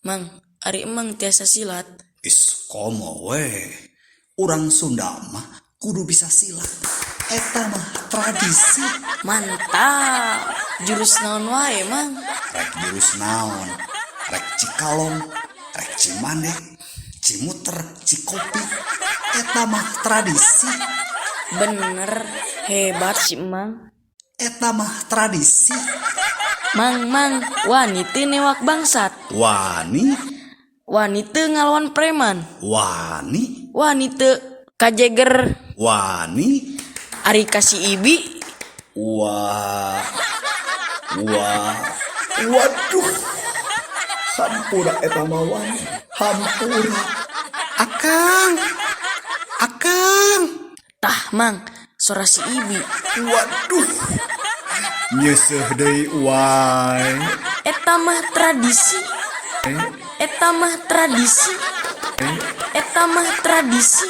Mang, ari Emang tiasa silat? Is komo we. Urang Sunda mah kudu bisa silat. Eta mah tradisi. Mantap. Jurus naon wae, Mang? Rek jurus naon? Rek Cikalong, rek Cimande, Cimuter, Cikopi. Eta mah tradisi. Bener, hebat si Emang. Eta mah tradisi. Mang, Mang, wani teu newak bangsat? Wani. Wani teu ngalawan preman? Wani. Wani teu kajeger? Wani. Ari ka si Ibi? Wah, wah, waduh. Hampura eta mah wani. Hampura. Akang, akang. Tah, Mang, sora si Ibi. Waduh. Nyeuseuh deui wae. Eta mah tradisi. Eta mah tradisi. Eta mah tradisi.